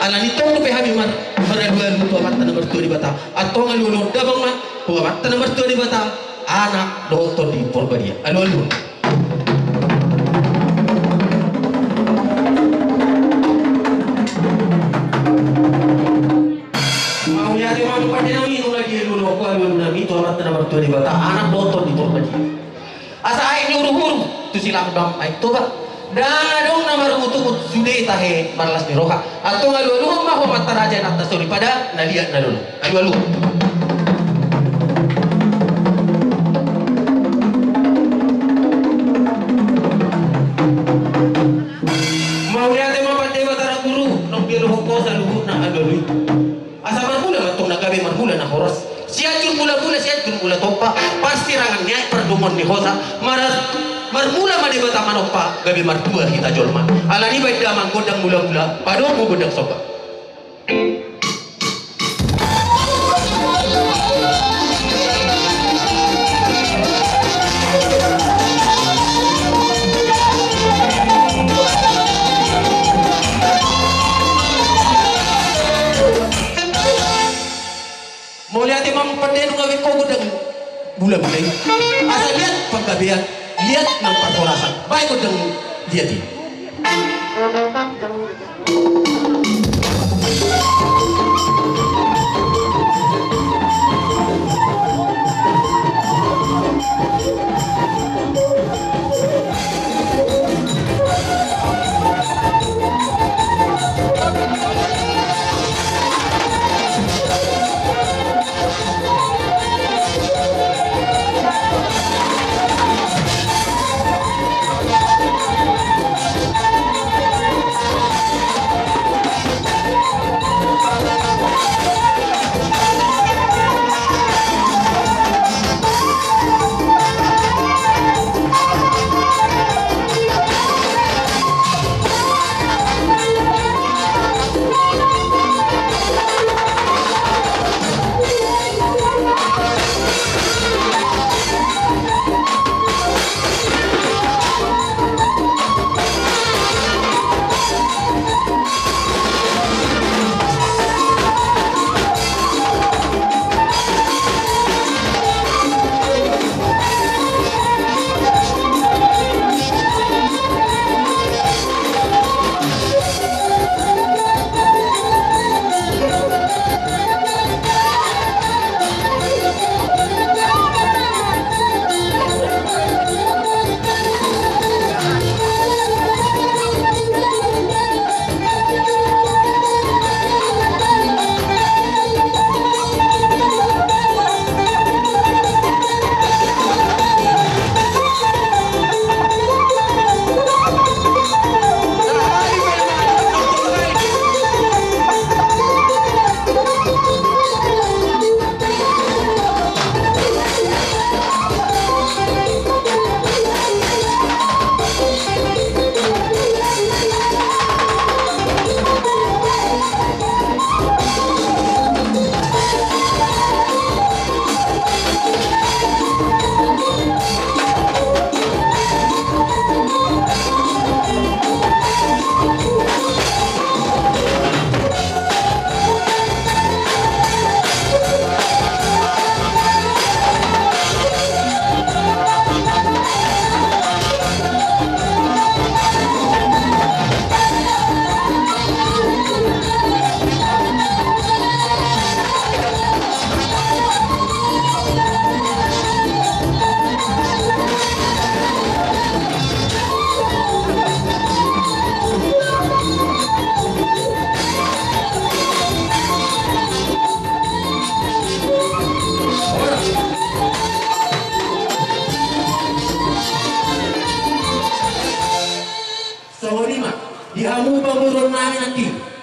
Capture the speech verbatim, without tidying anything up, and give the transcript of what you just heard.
Alani tong dope hami mar, maralualu tu Amanta na martua Debata. Antong alualuhon damang ma tu Amanta na martua Debata, Anak dohot Tondi Porbadia. Alualuhon. Mauliate ma pande nami, nunga dialualuhon ho alualu nami tu Amanta na martua Debata, Anak dohot Tondi Porbadia. Asa aek ni uruhuru tu silangdam Aek Toba. Ndang adong na marungutungut sude tahe marlas ni roha. Antong alualuhon ma ho amanta raja, inanta soripada na liat na lolo. Alualuhon. Mauliate ma pande Batara Guru, naung dialualuhon ho saluhutna alualu i. Asa marmula ma antong na gabe marmula na horas. Sianjur mula-mula, Sianjur Mula Tompa, parsirangan ni aek pardomuan ni hosa, mar-, marmula ma Debata manompa, gabe martua hita jolma. Alani baen damang gondang mula-mula, padomu gondang somba. Mauliate ma pande nunga baen ho gondang mula-mula i. Asa liat panggabean, liat nang parhorasan. Baen gondang liat i. Songon i ma di hamu pamoruon nami nangkin.